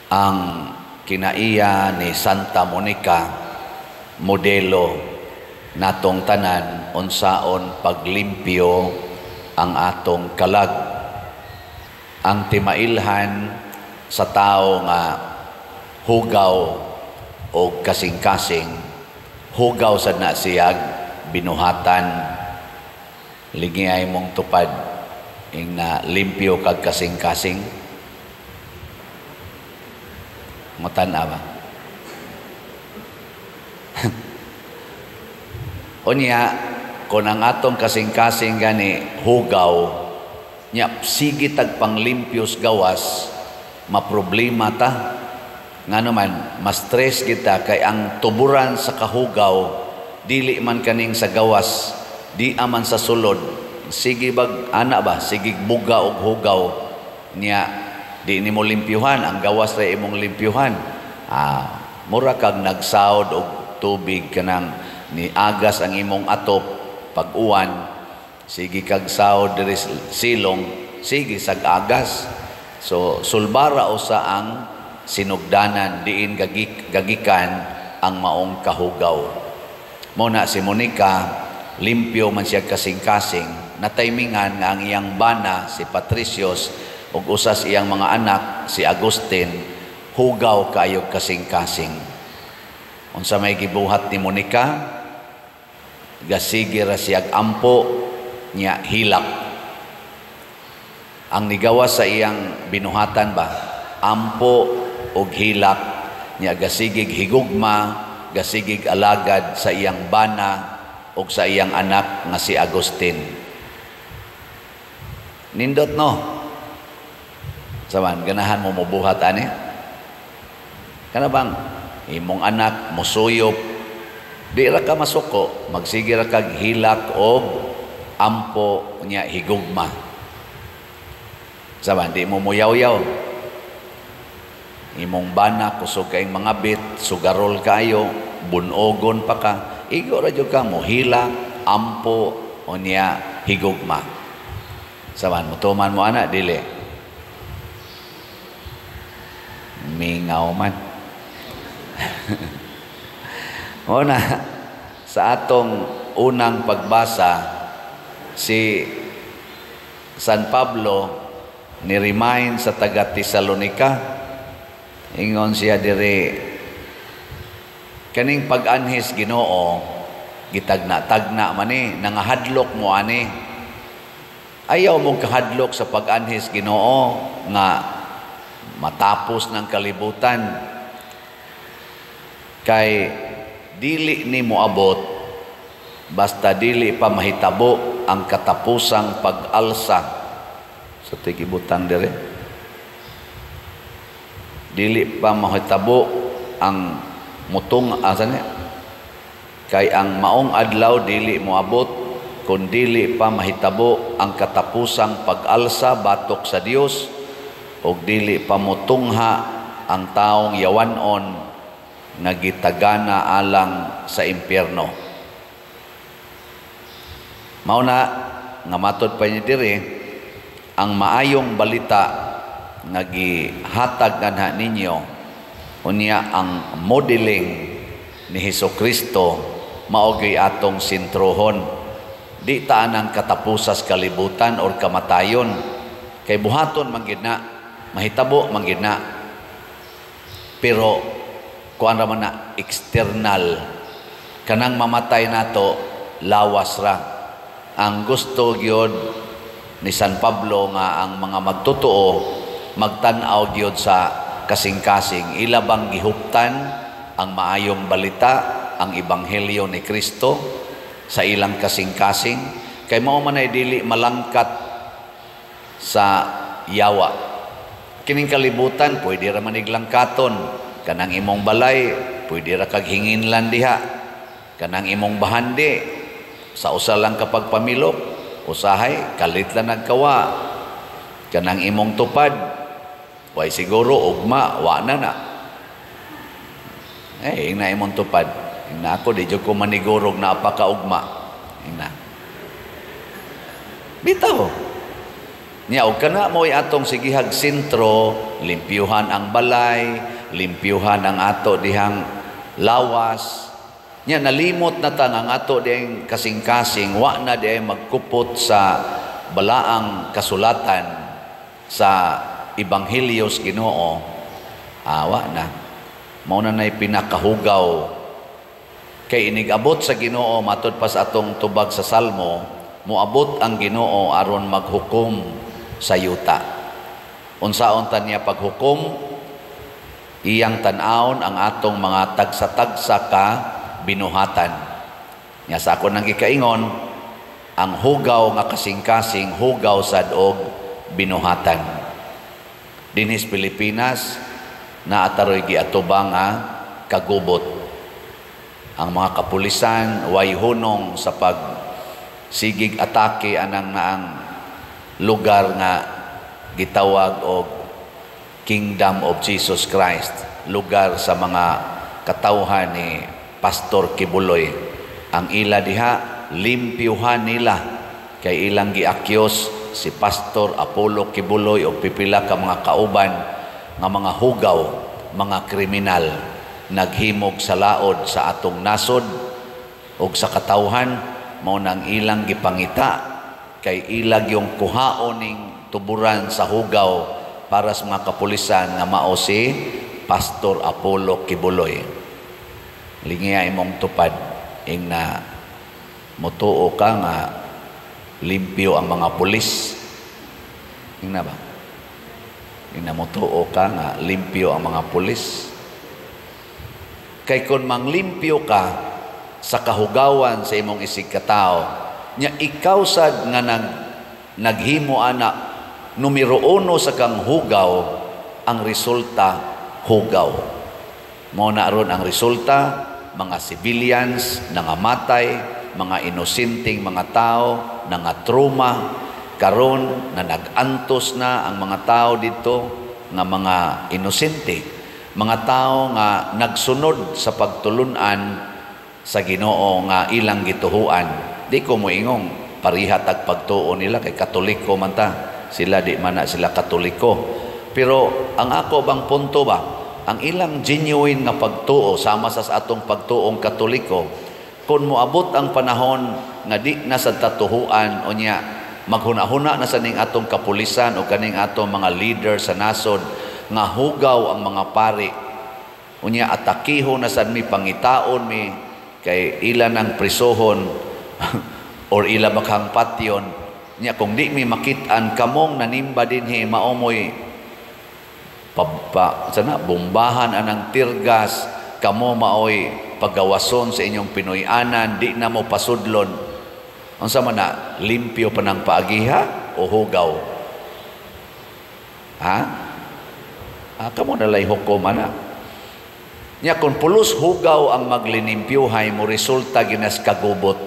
Ang kinaiya ni Santa Monica, modelo natong tanan unsaon paglimpyo ang atong kalag. Ang timailhan sa tao nga hugaw o kasing-kasing, hugaw sad na siyag binuhatan. Lingi ay mong tupad ing na limpyo kag kasing-kasing. Matan ba? Unya, kung ang atong kasing-kasing gani hugaw, nya sige tag panglimpyos gawas, maproblema ta. Ngano man, ma-stress kita kay ang tuburan sa kahugaw dili man kaning sa gawas, di aman sa sulod. Sige bag ana ba, sige buga og hugaw niya, di nimo limpyuhan ang gawas ra imong limpyuhan. Mura kag nagsaod og tubig kanang niagas ang imong atop pag-uwan, sige kag saod diri silong, sige sag agas. So sulbara usa ang sinugdanan diin gagikan ang maong kahugaw. Mo na si Monica, limpyo man siya kasing-kasing, nataymingan nga ang iyang bana si Patricios ug usas iyang mga anak si Agustin hugaw kayo kasing-kasing. Unsa may gibuhat ni Monica? Gasige ra siyag ampo nya hilak. Ang nigawas sa iyang binuhatan ba, ampo og hilak nya gasigig higugma, gasigig alagad sa iyang bana og sa iyang anak nga si Agustin. Nindot, no? Saman, ganahan mo mobuhat ani? Kana bang imong anak mosuyop, di ra ka masuko, magsige ra kag hilak og ampo nya higugma. Saman, di mo muyaw-yaw. Imong bana kusog kaayong mga bit, sugarol kayo, bunogon pa ka, igo ra jud ka mohilak, ampo unya higugma. Saman, mutuman mo ana dili. Mingaw man. Una, sa atong unang pagbasa, si San Pablo ni-remind sa taga Tesalonica. Ingon siya diri, kaning pag-anhis Ginoo, gitagna-tagna man ni, nangahadlok mo ani. Ayaw mong kahadlok sa pag-anhis Ginoo nga matapos ng kalibutan. Kay dili ni moabot basta dili pa mahitabo ang katapusang pag-alsa. Sa tigibutang dire, dili pa mahitabo ang mutong asa niya. Kay ang maong adlaw dili moabot kun dili pa mahitabo ang katapusang pag-alsa batok sa Dios, ug dili pa motungha ang taong yawanon nga gitagana alang sa impyerno. Mao na nga matod pa niya diri, ang maayong balita nga gihatag nganha ninyo, unya ang modeling ni Hesus Kristo mao gyud atong sentrohon. Di ta anang katapusas kalibutan or kamatayon, kay buhaton man gyud na, mahitabo man gyud na, pero kuan ra man na external. Kanang mamatay nato lawas ra. Ang gusto gyud ni San Pablo nga ang mga magtotoo magtan-aw gyud sa kasing-kasing, ila bang gihuptan ang maayong balita, ang ebanghelyo ni Kristo sa ilang kasing-kasing, kay mao man ay dili malangkat sa yawa. Kining kalibutan pwede ra man iglangkaton. Kanang imong balay pwede ra kag hinginlan diha. Kanang imong bahandi sa usa lang kapag pamilok, usahay kalit lang nagkawa. Kanang imong tupad, way siguro ugma wa na na. Ingna imong tupad. Ingna ako di jud ko manigurog na apakaugma. Ingna. Bitaw. Nya og kana mo'y atong sigihag sentro, limpyuhan ang balay, limpyuhan ang ato dihang lawas. Nya nalimot na ta nga ang ato dihang kasing-kasing wa na diay magkupot sa balaang kasulatan sa Ebanghelyo sa Ginoo. Awa na. Mao na nay pinakahugaw kay inig-abot sa Ginoo. Matud pa sa atong tubag sa Salmo, moabot ang Ginoo aron maghukom sa yuta. Unsaon ta niya paghukom? Iyang tan-awon ang atong mga tagsa-tagsa ka binuhatan. Nya sa ako nang gikaingon, ang hugaw nga kasing-kasing, hugaw sad og binuhatan. Dinhis Pilipinas, naataroy giatubang nga kagubot. Ang mga kapulisan way hunong sa pag sigig atake anang naang lugar nga gitawag og Kingdom of Jesus Christ, lugar sa mga katawhan ni Pastor Quiboloy. Ang ila diha, limpyuhan nila kay ilang giakyos si Pastor Apollo Quiboloy og pipila ka mga kauban nga mga hugaw, mga kriminal, naghimog sa laod sa atong nasod ug sa katawhan. Mao nang ilang gipangita kay ilag yung kuhaon ning tuburan sa hugaw para sa mga kapulisan nga mao si Pastor Apollo Quiboloy. Lingiya imong tupad ing na mutuo ka nga limpyo ang mga pulis. Ing na ba? Ing na mutuo ka nga limpyo ang mga pulis. Kay kung manglimpyo ka sa kahugawan sa imong isig katao, nya ikaw sad nga naghimo ana numero uno sa kang hugaw, ang resulta hugaw. Mao na ron ang resulta, mga civilians nangamatay, mga inosenteng mga tao nangatruma karon na nag-antos na ang mga tao dito nga mga inosente, mga tao nga nagsunod sa pagtulunan sa Ginoo nga ilang gituhuan. Di ko moingong pariha tag pagtuo nila kay Katoliko man ta. Sila di man na sila Katoliko. Pero ang ako bang punto ba, ang ilang genuine nga pagtuo sama sa atong pagtuong Katoliko, kung moabot ang panahon nga di na sa tatuhuan o niya maghuna-huna na sa ning atong kapulisan o kaning atong mga leader sa nasod nga hugaw ang mga pari, unya atakiho na sad mi, pangitaon mi kay ila ng prisohon or ila bakhang patyon niya, kung di mi makit-an kamong nanimba dinhi, maomoy pa, sana bombahan anang teargas kamo, maoy pagawason sa inyong Pinoy-anan, di na mo pasudlon. Unsa man na, limpyo pa ng paagiha o hugaw? Ha? Ah, kamo nalay hukom ana. Nya kung pulos hugaw ang maglinimpyuhay mo, resulta ginas kagubot.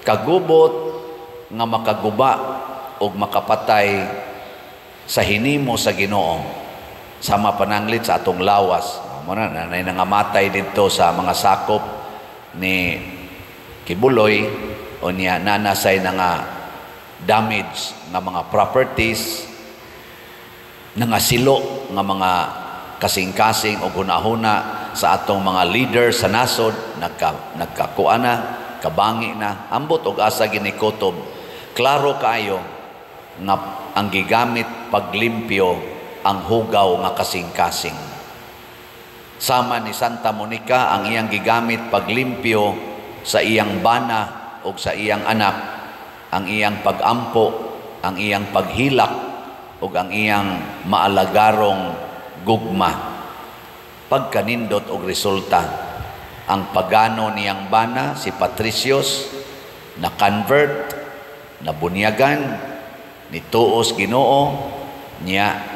Kagubot nga makaguba og makapatay sa hinimo sa Ginoo. Sama pananglit sa atong lawas. Mo na nanay nangamatay didto sa mga sakop ni Quiboloy o niya nanasay na nga damage nga mga properties, nga silo nga mga kasing-kasing o hunahuna sa atong mga leader sa nasod, nagkakuan na, kabangi na, ambot og asa ginikutob. Klaro kaayo nga ang gigamit paglimpyo ang hugaw nga kasing-kasing. Sama ni Santa Monica, ang iyang gigamit paglimpyo sa iyang bana o sa iyang anak, ang iyang pagampo, ang iyang paghilak, o ang iyang maalagarong gugma. Pagkanindot og resulta, ang pagano niyang bana, si Patricios, na convert, nabunyagan, nituos Ginoo, niya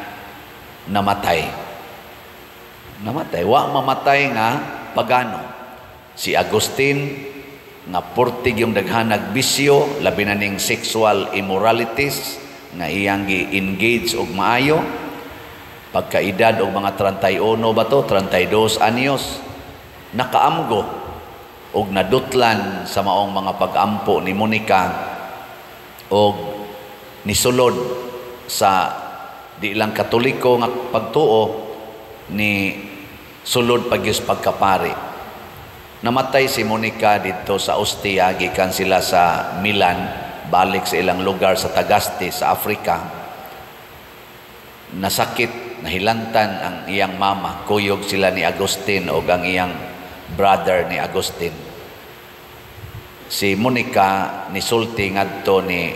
namatay. Namatay. Wa mamatay nga pagano. Si Agustin, nga purtig yung daghanag bisyo, labi na ning sexual immoralities, nga iyang gi-engage og maayo, pagkaedad og mga 31 ba to, 32 anyos, nakaamgo og nadutlan sa maong mga pag-ampo ni Monica og nisulod sa di lang Katoliko nga pagtuo, ni sulod pagyus pagkapari. Namatay si Monica didto sa Ostia, gikan sila sa Milan, balik sa ilang lugar sa Tagaste sa Africa. Nasakit, nahilantan ang iyang mama. Kuyog sila ni Agustin o ang iyang brother ni Agustin. Si Monica nisulti ngadto ni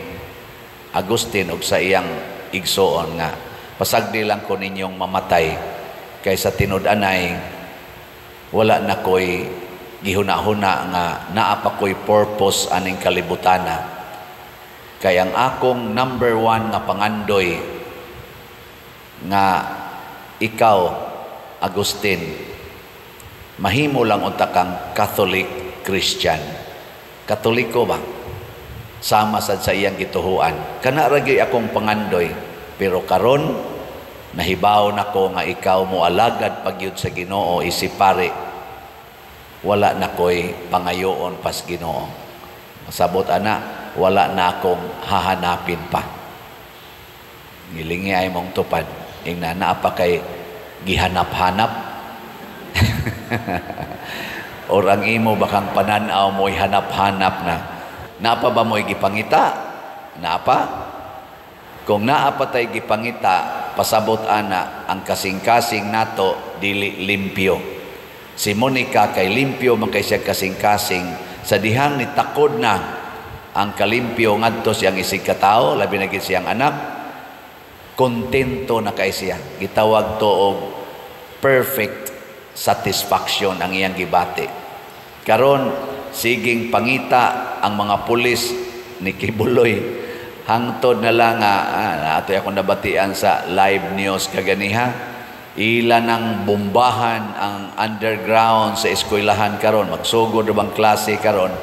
Agustin og sa iyang igsoon nga, "Pasagdi lang ko ninyong mamatay kay sa tinud-anay wala na ko'y gihuna-huna nga naa pa ko'y purpose aning kalibutana. Kay ang akong number one nga pangandoy nga ikaw, Agustin, mahimo lang unta kang Catholic Christian." Katoliko ba? Sama sad sa iyang gituhuan. "Kana ra gyud akong pangandoy. Pero karon nahibaw nako nga ikaw mo alagad pagyud sa Ginoo isip pare. Wala na ko'y pangayoon pas Ginoo. Masabot ana, wala na akong hahanapin pa." Gilingi ay mong tupad. Ingna naa pa kay gihanap-hanap? Or ang imo bakang pananaw mo'y hanap-hanap na? Naa pa ba mo'y gipangita? Naa pa? Kung naa pa tay gipangita, pasabot ana ang kasing-kasing nato dili limpyo. Si Monica kay limpyo man kay siya kasing-kasing, sa dihang nitakod na ang kalimpyo ngadto siyang isig katao, labi na gid siyang anak, kontento na kay siya. Gitawag to og perfect satisfaction ang iyang gibati. Karon siging pangita ang mga pulis ni Quiboloy, hangtod na lang nga atoy akong nabatian sa live news kaganiha, ila nang bombahan ang underground sa eskwelahan karon. Magsugod na bang klase karon,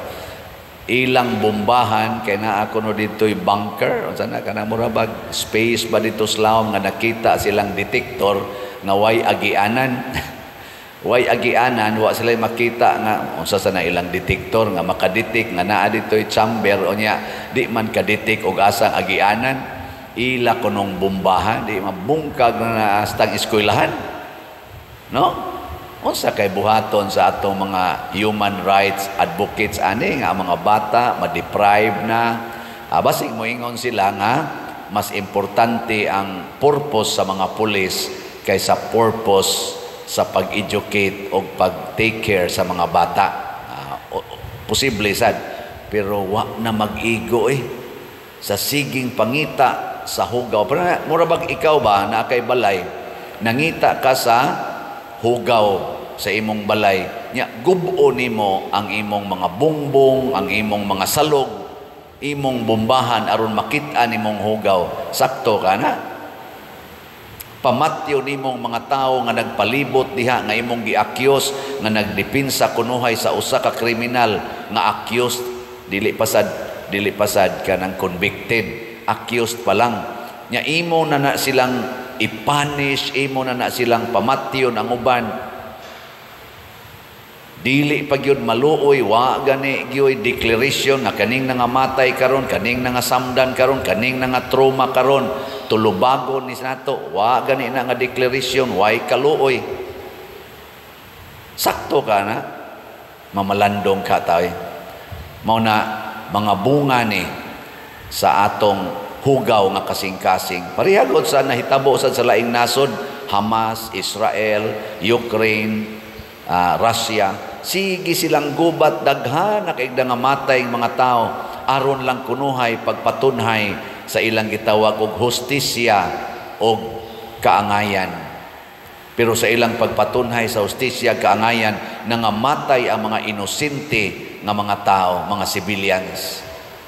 ilang bombahan kay naa kuno dito'y bunker, unsa na kana, mura bag space ba dito sa lawom nga nakita silang detector nga way agianan, way agianan. Wa sila makita nga unsa sa na ilang detector nga makadetect nga naa dito'y chamber. Unya di man kadetect og asang agianan, ila kunong bombahan, di mabungkag na naastang eskwelahan, no? Unsa kay buhaton sa atong mga human rights advocates ani nga ang mga bata ma-deprive na? Basig moingon sila nga mas importante ang purpose sa mga pulis kaysa purpose sa pag-educate o pag-take care sa mga bata. Posible sad, pero wa na mag-igo eh sa siging pangita sa hugaw. Pero mura bag ikaw ba na kay balay, nangita ka sa hugaw sa imong balay nya, gubo nimo ang imong mga bongbong, ang imong mga salog, imong bombahan aron makita nimong hugaw. Sakto ka na? Pamatyo nimong mga tao nga nagpalibot diha nga imong gi-accuse nga nagdepensa kunuhay sa usa ka kriminal nga accused, dili pasad kanang convicted, accused pa lang. Nya imo na na silang i-punish, imo na na silang pamatyon ang uban. Dili pa gyud maluoy, wa gani gyud declaration nga kaning nangamatay karon, kaning nangasamdan karon, kaning nga trauma karon, tulubagon ni nato. Wa gani na nga declaration, way kaluoy. Sakto ka na? Mamalandong ka tayo. Mao na mga bunga ni sa atong hugaw nga kasing-kasing. Parehagod sa nahitabo sad sa laing nasod, Hamas, Israel, Ukraine, Russia. Sige silang gubat, daghan na kay nga matay mga tao aron lang kunuhay pagpatunhay sa ilang gitawag og hustisya og kaangayan. Pero sa ilang pagpatunhay sa hustisya kaangayan, nangamatay ang mga inosente nga mga tao, mga civilians.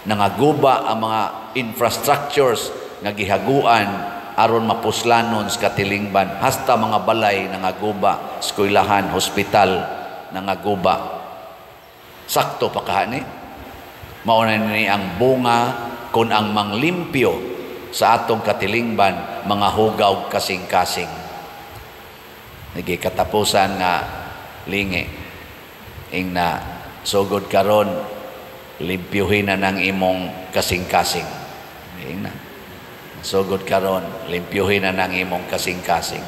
Nangaguba ang mga infrastructures nga gihaguan aron mapuslanon sa katilingban, hasta mga balay nangaguba, eskwelahan, hospital nangaguba. Sakto pa kahani? Mao na ni ang bunga kung ang manglimpyo sa atong katilingban mga hugaw kasing-kasing. Nagi katapusan nga lingi. Ing na sugod karon, limpyuhin na ng imong kasing-kasing. Ing na. Sugod karon, limpyuhin na nang imong kasing-kasing.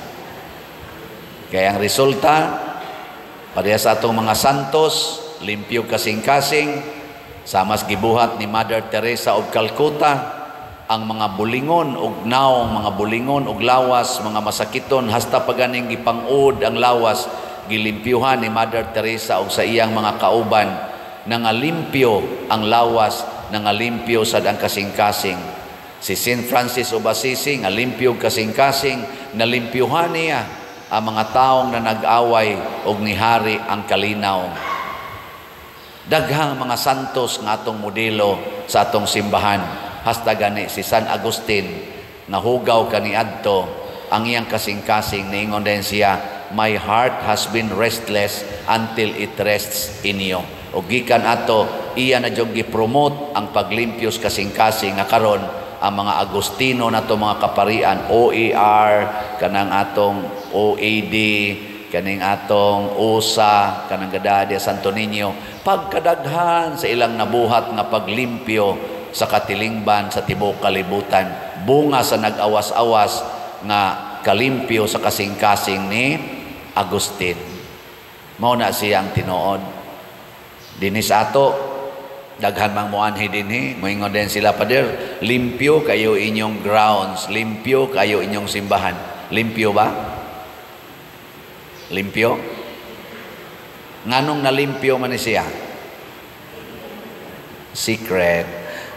Kaya ang resulta, pareha sa atong mga santos, limpyo kasing-kasing, sama sa gibuhat ni Mother Teresa of Calcutta, ang mga bulingon og naong, mga bulingon og lawas, mga masakiton, hasta paganing gipang-ud ang lawas, gilimpyuhan ni Mother Teresa og sa iyang mga kauban, nangalimpyo ang lawas, nangalimpyo sad ang kasing-kasing. Si Saint Francis of Assisi, nga limpyo kasing-kasing, nalimpyuhan niya ang mga taong na nag-away og nihari ang kalinaw. Daghang mga santos nga atong modelo sa atong simbahan. Hasta gani si San Agustin, nga hugaw kaniadto ang iyang kasing-kasing, niingon din siya, "My heart has been restless until it rests in you." O gikan ato, iya na jud gi-promote ang paglimpyos kasing-kasing nga karon ang mga Agustino nato mga kaparian, OAR, kanang atong OAD, kaning atong USA, kanang Gadadia Santo Niño, pagkadaghan sa ilang nabuhat nga paglimpyo sa katilingban sa tibuok kalibutan, bunga sa nag-awas-awas nga kalimpyo sa kasing-kasing ni Agustin. Mao na siya ang tinuod. Dinhi sa ato, daghan mang moanhi dinhi, moingon din sila, "Pader, limpyo kayo inyong grounds, limpyo kayo inyong simbahan." Limpyo ba? Limpyo? Nganong nalimpyo man ni siya? Secret.